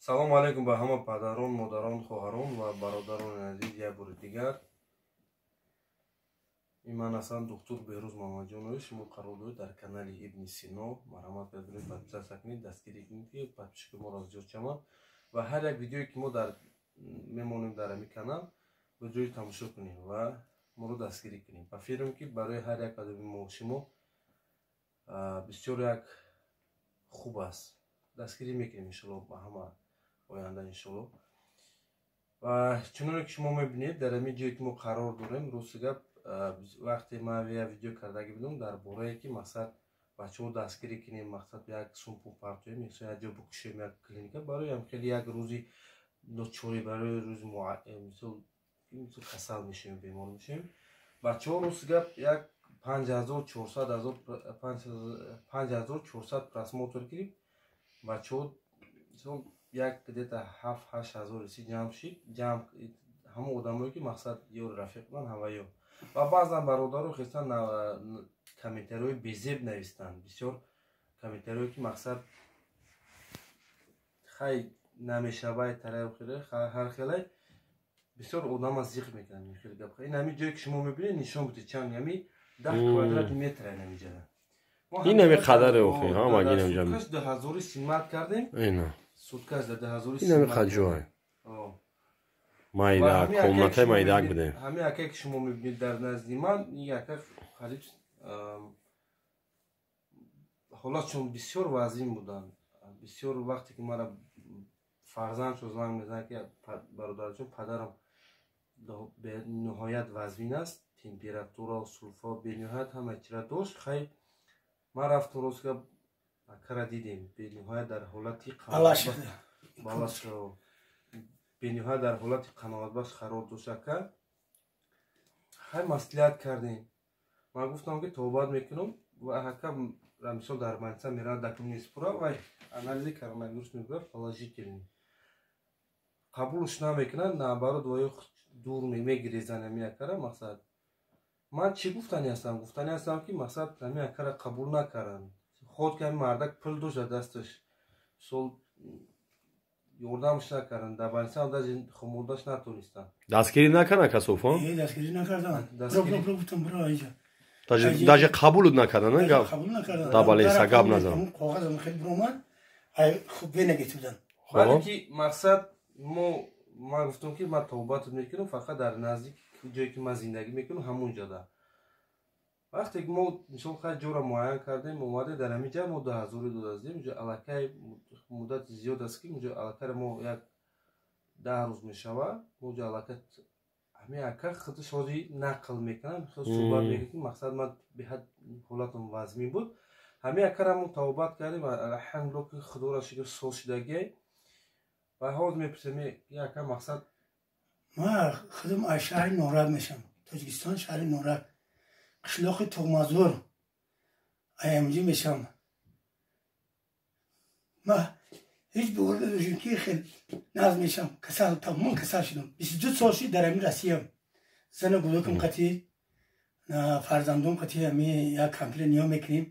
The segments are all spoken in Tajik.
Салому алайкум ба ҳама падарон, модарон, хоҳарон ва бародарони азиз. Як бори дигар ин ман ҳастам, доктор Беҳрӯз Муҳаммадҷонович. Шумо қарор доред дар канали Ибни Сино. Марҳамат кардед, подписаться кунед, дастгирӣ кунед, ки подписчики моро зиёд шаванд ва ҳар як видеое, ки мо дар мемонем дар ҳамин канал, ба ҷои тамошо кунем ва моро дастгирӣ кунем. Ба фикрам, ки барои ҳар як одами мо шумо бисёр як хуб аст. Дастгирӣ мекунем, иншоалло, ба ҳама оянда, иншоалло. Ва чуноне ки шумо мебинед, дар ҳамин ҷое ки мо қарор дорем, рости гап, вақте ман як видео кардагӣ будам дар борае, ки мақсад бачаҳо дастгирӣ кунем, мақсад як сум пул партоем, як ҷо бикушем, як клиника барои ҳам хеле як рӯзи ночорӣ, барои рӯзи мисол касал мешавем, бемор мешавем. Бачаҳо, рости гап, як 5400 ҳазор, 5400 просмотр гирифт. Бачаҳо, мисол, як где-то 7-8 ҳазор си ҷамъ шид, ҷамъ ҳамон одамое, ки мақсад ёри рафиқ буданд, ҳаваё. Ва баъзан бародаро хестан, комментариҳои безеб навистанд, бисёр комментариҳое, ки мақсад хай намешавай, ҳар хелай бисёр одама зиқ мекунанд. Хеле гап. Ин ҳамин ҷое, ки шумо мебинед, нишон будед, чанд ҳами 10 квадрати метр ҳамиҷара. Ин ҳами қадаре охи ҳамаги инам. 2000 снимать кардем. Ина. Суткаш да 2000. Ин ҳами қаҷой майдак, комнатаи майдак будем. Ҳамин ака, ки шумо мебинед дар назди ман, ин ака қариб ҳолатшон бисёр вазин буданд. Бисёр вақте ки мара фарзандшо занг мезанад, ки бародарҷон, падарам бениҳоят вазнин аст, температура, сулфа, бениҳоят ҳама чира дошт. Хай, ман рафтум, рост гап, акара дидем, бениҳоят дар ҳолати бениҳоят дар ҳолати қаноатбахш қарор дошт ака. Хай, маслиҳат кардем. Ман гуфтам, ки тобат мекунам ва ака мисол дар больница меравад, документ спура ва анализи коронавирус мебурад, положительный. Қабулш намекунад, наоборот, ва дур мегирезанд ҳамин акара. Мақсад, ман чӣ гуфтани ҳастам? Гуфтани ҳастам, ки мақсад ҳамин акара қабул накарданд. Ход ки ҳамин мардак пул дошт дар дасташ, мисол, ёрдамш накарданд, дар больница даже хумурдаш натонистанд. Дастгирӣ накарданд касофон? Дастгирӣ накарданд. Даже қабулут накарданд? Гап қабул накарданд. Дар больница гап назан. Коғазам хеле биромад, хуб бенагетибуданд. Баъде ки мақсад мо, ман гуфтам, ки ман тобатат мекунам, фақат дар наздик ҷое, ки ман зиндагӣ мекунам, ҳамон ҷода. Вақте ки мо, мисол, хай ҷоро муайян кардем, омаде дар ҳамин ҷа, мо 2000 додастем. Ҷо аллакай муддати зиёд аст, ки ҷо аллакайро мо як 10 рӯз мешавад. Мо ҷо аллакай ҳамин ака худаш ҳозир нақл мекунам, суҳбат мекунам, ки мақсад ман беҳад ҳолатам вазмин буд. Ҳамин акара мо тавбат кардем, алҳамдулилло, ки худоро шукр, соз шудагиай. Ва ҳозир мепурсем, ака, мақсад. Ма худам аз шаҳри Норак мешам, Тоҷикистон, шаҳри Норак, қишлоқи Туғмазур, аямҷӣ мешам. Ма ҳеҷ бовар надоштем, ки хел нағз мешам. Касал, тамоман касал шудам. 22 сол шуд дар ҳамин Россиям. Зана бузургам қати, фарзандом қати ҳами як кампира ниё мекунем,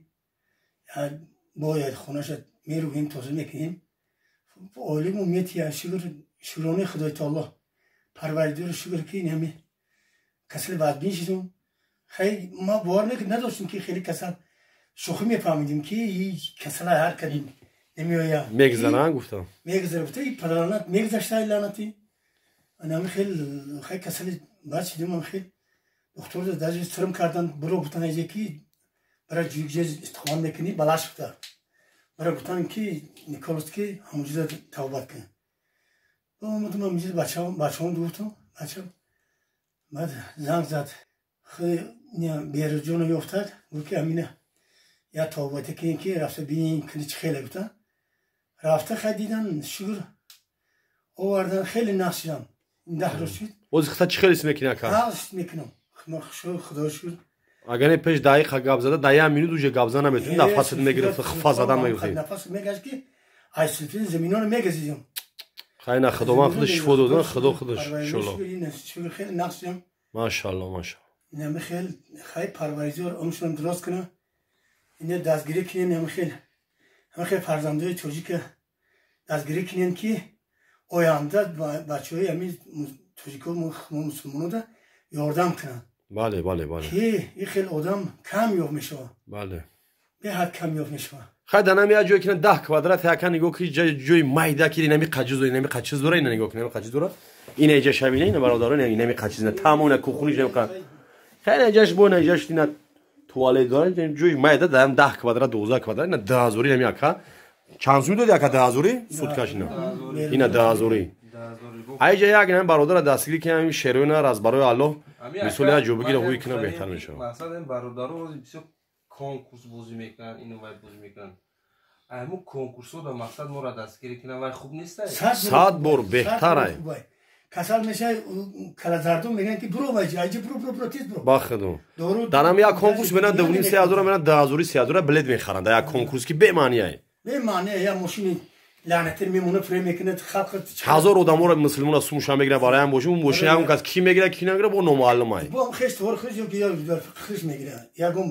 бояд хонаша мерӯҳем, тоза мекунем. Оиламо метия, шукр, шукронаи Худои таоло, Парвардигоро шукр, ки ҳами касали вазбин шудум. Хай, ма бовар надоштем, ки хеле касал. Шӯхӣ мефаҳмидем, ки касала ҳар кадим намеояд. Мегзаранд, гуфтам. Мегзара, гуфта, падарланат мегзашта, лаънати. Анами хел хай касали баъд шудем. Хел духтур даже сирм кардан, буро, гуфтан, аҷе ки бара ҷуйҷе истиқомат мекунӣ, Балашовда. Бара, гуфтан, ки Николовский, ҳамонҷода тавбат кун. Омадам ҳаминҷо, бачаҳом гуфтам, бача баъд занг зад, Беруҷоно ёфтад, гуфт, ки ҳамина я тавбате кунем, ки рафта бинем, кини чӣ хеле. Гуфтан, рафта хай дидан, шукр, овардан, хеле нағз шудам. 10 рӯз шуд. Боз хита чӣ хеле ҳис мекунӣ, ака? Нағз мекунам, худо шукр. Агар не пеш дақиқа гап зада, да як минут уже гап зада наметавонӣ, нафасат мегирифт, хифа задан мегирифтӣ. Нафас мегашт, ки ай сулфи заминоро мегазидам. Хай, на, Худованд худаш шифо додан, Худо худаш, иншолло. Шукр, хеле нағз шудам. Машалло, машалло. Инами хел хай Парваризор умшон дурост кунам, ина дастгирӣ кунем, ҳами хел фарзандои тоҷика дастгирӣ кунем, ки Оянда бачаҳои ҳамин тоҷико мусулмонода ёрдам кунанд. Бале, бале, бале. Ки ин хел одам кам ёфт мешавад. Бале. Беҳад кам ёфт мешавад. Хай данам як ҷое ки 10 квадрат яка нигоҳ ки ҷои майда ки инами қачиз дора, инами қачиз дора, ина нигоҳ ки инами қачиз дора. Ина иҷа шабина, ина бародарон, инами қачиз на тамом ина кухниш инами қа. Хай ина иҷаш бо ина иҷаш ина туалет дора, ҷои майда дам 10 квадрат, 12 квадрат, ина 10 инами яка. Чанд сум дод яка 10 суткаш ина. Ина 10. Айҷа як ина бародара дастгирӣ ки ҳамин шеруна раз барои Аллоҳ мисол як ҷо бигира ҳуй кина беҳтар мешавад. Масалан бародаро бисёр конкурс бозӣ мекунанд, ину вай бозӣ мекунанд. Ҳамун конкурсҳо дар мақсад моро дастгирӣ кунанд, вай хуб нест? 100 бор беҳтар ай. Касал мешавад, калазардум мегӯянд ки буро вайҷа, айҷа буро, буро, буро, тез буро. Бахудо. Дар ҳам як конкурс менанд 2,5 3 ҳазора менанд 10 3 ҳазора билет мехаранд. Дар як конкурс ки бемаъни ай. Бемаъни як мошини лаънатир мемона фиреб мекунад халқ. Ҳазор одаморо мусулмона сумша мегирад барои ҳам боши, мошин ҳам кас ки мегирад, ки намегирад, бо номаълум ай. Бо хеш твор хеш ё ки хеш мегирад. Ягон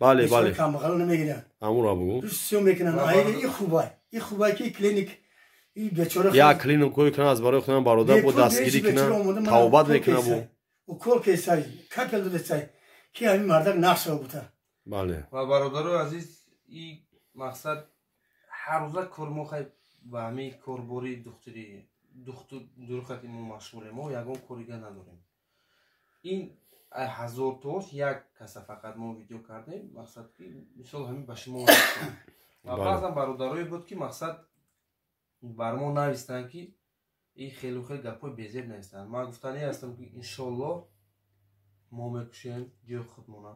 бале, бале. Камбағал намегирад. Амура бугу. Всё мекунанд. Ай и хубай. И хубай ки клиник и бечора як клиник кой кунад аз барои худам бародар бо дастгирӣ кунад, тавбат мекунад бо. Укол кесай, капел додесай ки ҳамин мардак нақша бута. Бале. Ва бародарои азиз, и мақсад ҳар рӯза кор мо хай ба ҳамин корбори духтури духтур дурухати мо машғулем, мо ягон корига надорем. Ин ҳазор тош як каса фақат мо видео кардем, мақсад ки мисол ҳамин ба шумо. Ва баъзан бародарое буд ки мақсад бар мо навистанд ки ин хелу хел гапҳои безеб навистанд. Ман гуфтанӣ ҳастам ки иншоллоҳ мо мекушем ҷои худмона.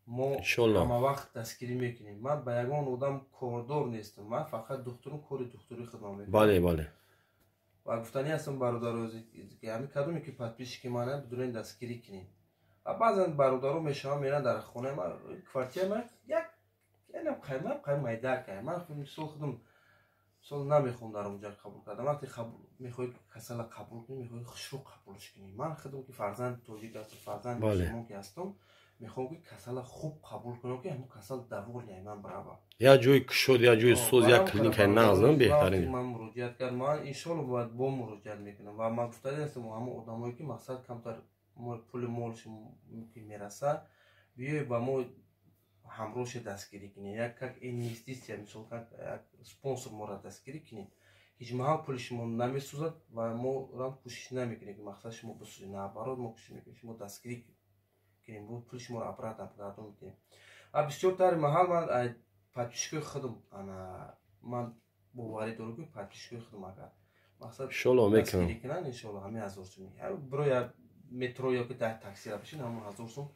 Мо ҳама вақт дастгирӣ мекунем. Ман ба ягон одам кордор нестам. Ман фақат духтурум, кори духтури худмон мекунам. Бале, бале. Ва гуфтанӣ ҳастам бародаро, ки ҳамин кадоме ки подписчики мана бидурен дастгирӣ кунем. Ва баъзан бародаро мешаванд, меранд дар хонаи ман, квартираи ман як янам қаймам қай майдакай. Ман мисол худам мисол намехоҳам дар онҷа қабул кардам. Вақте мехоҳӣ касала қабул кунӣ, мехоҳӣ хушрӯ қабулш кунӣ. Ман худам ки фарзанди тоҷик ҳастам, фарзанди мусулмон ки ҳастам, мехоҳам ки касала хуб қабул кунам, ки ҳамун касал довольный ман барава. Як ҷои кушод, як ҷои соз, як клиникаи нағз беҳтарин. Ман муроҷиат кардам, ман иншоалло бояд бо муроҷиат мекунам. Ва ман гуфтанӣ ҳастам ҳамун одамое ки мақсад камтар пули молш ки мераса, биёй ба мо ҳамроҳше дастгирӣ кунем. Як как инвеститсия, мисол как як спонсор моро дастгирӣ кунем. Ҳеҷ маҳал пули шумо намесӯзад ва мо рам кӯшиш намекунем ки мақсад шумо бисӯзед. Наоборот, мо кӯшиш мекунем шумо дастгирӣ кунем, пули шуморо обратно гардон мекунем. Ва бисёртари маҳал ман подписчикои худам, ана ман боварӣ дорам ки подписчикои худам агар мақсад иншолло мекунам кунанд, иншолло ҳамин 1000 сум биро я метро ё ки дар такси ра бишин, ҳамон 1000 сум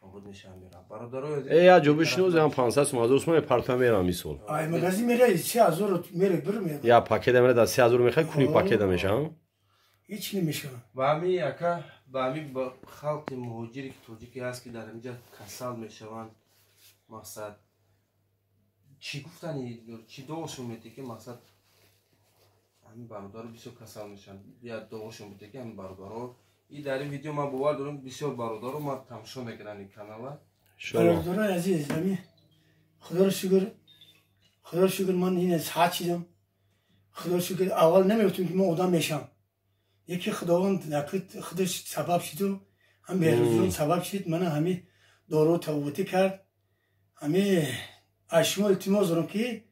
обуд мешавам, мерам. Бародарои э як ҷо бишин, ӯзи ҳам 500 сум, 1000 сум мепартам, мерам мисол. Ай магазин мераи 3000 мераи бир мераи. Я пакета мера дар 3000 мехоҳӣ куни пакета мешавам. Ҳеч намешавад. Ба ҳамин ака, ба ҳамин халқи муҳоҷире ки тоҷике ҳаст ки дар инҷа касал мешаванд, мақсад чӣ гуфтани, чӣ дуошон метӣ ки мақсад ҳамин бародаро бисёр касал мешаванд, я дуошон буда ки ҳамин бародаро и дар ин видео ман бовар дорам бисёр бародаро ман тамошо мекунанд ин канала. Бародарои азиз, ҳамин худоро шукр, худоро шукр, ман ин саат шидам. Худоро шукр, аввал намегуфтем ки ман одам мешавам. Яке худованд худаш сабаб шиду ҳам Беҳрӯзҷон сабаб шид, мана ҳамин дору табобатӣ кард. Ҳамин аз шумо илтимос дорам ки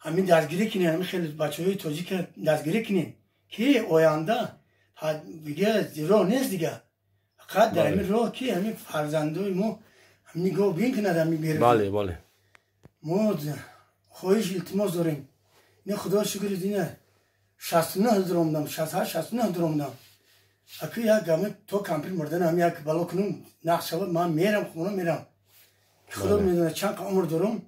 ҳамин дастгирӣ кунед, ҳамин хеле бачаҳои тоҷика дастгирӣ кунед ки оянда дига роҳ нест, дига фақат дар ҳамин роҳ ки ҳамин фарзандои мо нигоҳ бин кунад ҳамин Беҳрӯз. Бале, бале. Мо хоҳиш илтимос дорем. Не, худо шукр, ина 69 дуромдам, 68, 69 дуромдам. Аку як гаме то кампир мурдан ҳам як бало кунум нақш шавад, ман мерам хона мерам. Худо медонад чанд умр дорам.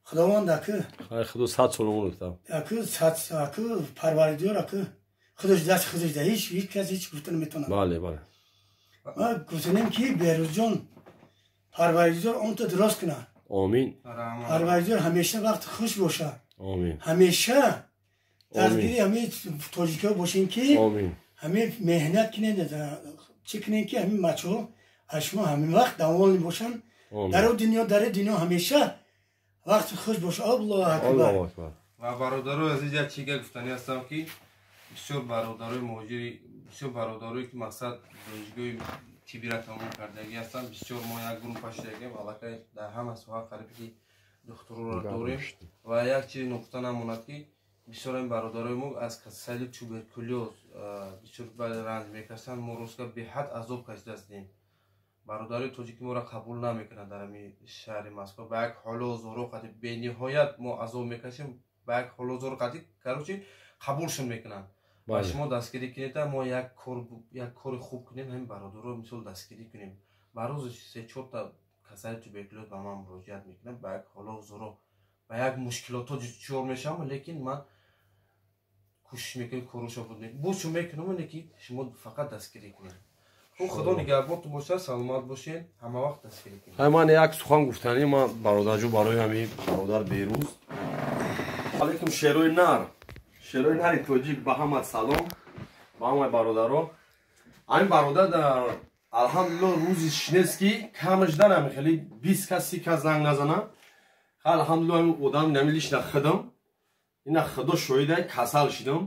Худованд аку хай худо 100 сол умр дод. Аку сад аку парвардигор аку худаш даст худаш да ҳеч кас ҳеч гуфта наметавонад. Бале, бале. Ма гуфтанем ки Беҳрӯзҷон парвардигор умрто дурост кунад. Омин. Парвардигор ҳамеша вақт хуш бошад. Омин. Ҳамеша дастгири ҳамин тоҷикҳо бошем ки омин. ҳамин меҳнат кунед, чӣ кунед ки ҳамин бачаҳо аз шумо ҳамин вақт довольный бошанд. Дар дунё, дар дунё ҳамеша вақти хуш боша. Аллоҳу акбар. Аллоҳу акбар. Ва бародарои азиз, як чига гуфтанӣ ҳастам ки Бисёр бародарои муҳоҷири, бисёр бародарое ки мақсад донишгоҳи тиббира тамом кардагӣ ҳастанд, бисёр мо як группа шудагем, аллакай дар ҳама соҳа қариб ки духтуроро дорем. Ва як чизи нуқта намонад, ки бисёр ин бародарои мо аз касали туберкулёз бисёр ранҷ мекашанд. Мо ростга беҳад азоб кашида ҳастем. Бародарои тоҷики моро қабул намекунанд дар ҳамин шаҳри Москва. Ба як ҳоло зоро қати бениҳоят мо азоб мекашем, ба як ҳоло зоро қати, короче, қабулшон мекунанд. Ва шумо дастгирӣ кунед, мо як кори хуб кунем, ҳамин бародаро мисол дастгирӣ кунем. Ба рӯзи се чорта касали туберкулёз ба ман муроҷиат мекунанд, ба як ҳоло зоро, ба як мушкилотҳо дучор мешавам, лекин ман кӯшиш мекунем, корушо буд бучу мекунам, лекин шумо фақат дастгирӣ кунед. Худо нигаҳбонтон бошад, саломат бошед, ҳама вақт дастгирӣ кунед. Ман як сухан гуфтанӣ ман, бародарҷон, барои ҳамин бародар Берӯз. Алейкум, шерои нар, шерои нари тоҷик, ба ҳама салом, ба ҳамаи бародаро. Ҳамин бародар алҳамдулилло рӯзи шинест, ки камаш дарам хеле 20 кас, 30 кас занг назана. Алҳамдулилло, ҳамин одам нами лично худам, ина худо шоҳида, касал шидам,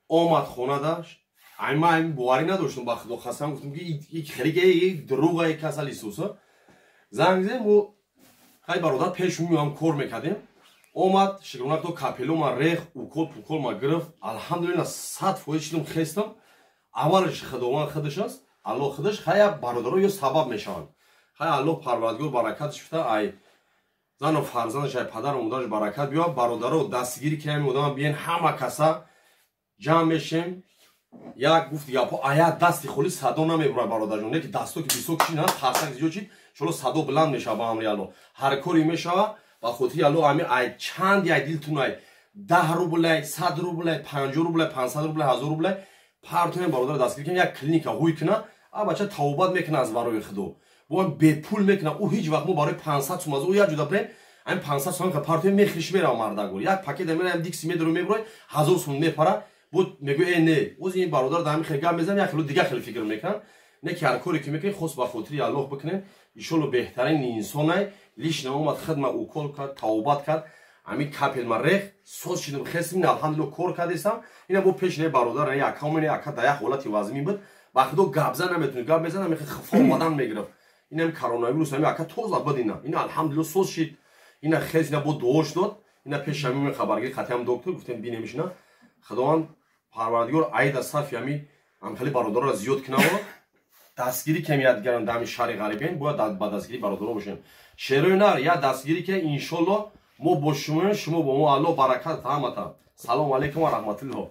омад хонада. Ай ма ин боварӣ надоштам, ба худо қасам, гуфтам ки хеле дурӯға, касал исуса. Занг зем, мо хай бародар пеш меам кор мекардем, омад, шикрона то капело ма рех, укол пукол ма гирифт. Алҳамдулилла, 100% шидам, хестам. Аввалаш худованд худаш аст, Аллоҳ худаш, хая бародаро ё сабаб мешаванд. Хай, Аллоҳ парвардигор баракаташ фита, ай зану фарзандаш, ай падару модараш баракат биёб. Бародаро, дастгирӣ кунем одама, биен, ҳама каса ҷамъ мешем. Як гуфт гапо, ая дасти холи садо намебурад, бародарҷон, не ки дасто ки бисок чи на тарсак зиёд чи шоло садо баланд мешава. Ба амри Аллоҳ ҳар коре мешава. Ба хотири Аллоҳ, ами ай чанд ай дилтун, ай 10 рублай, 100 рублай, 50 рублай, 500 рублай, 1000 рублай партоем, бародар дастгирӣ кунем, як клиника ҳуй куна, а бача тавбат мекуна аз барои худо, бо бепул мекуна. Ӯ ҳеҷ вақт мо барои 500 сум аз ӯ як ҷуда бирем, ами 500 сум партоем, мехриш мерава мардагор, як пакет мера, дикси медору мебурой, 1000 сум мепара. Буд мегӯ, э не, оз ин бародар дар ҳамин хел гап мезанам, як хело дигар хеле фикр мекунам. Не ки ҳар коре ки мекунем, хос ба хотири Аллоҳ бикунем. Иншолло, беҳтарин инсонай, лично омад, хидма укол кард, тавбат кард, ҳамин капель ма рех, соз шидам, хестим, алҳамдулилло, кор кардесам. Ина бо пеш не бародар, не ака омени, ака дар як ҳолати вазмин буд, ба худо гапзан наметуни, гап мезан, ҳамин хифо омадан мегирифт. Инам коронавирус ҳамин ака тоза буд, ина алҳамдулилло, соз шид, ина хез, ина бо дуош дод, ина пеш ҳамин хабаргири қатиам доктор гуфтем, бинемишина. Худованд парвардигор аида сафи ҳами ҳамхели бародарро зиёд кунава, дастгирӣ кемиятгаран дар ҳамин шаҳри ғарибен. Бояд ба дастгирӣ бародаро бошем. Шерои нар, я дастгирӣ ки иншолло мо бо шумоем, шумо бо мо. Аллоҳ баракат ҳамата. Салому алайкум ва раҳматуллоҳ.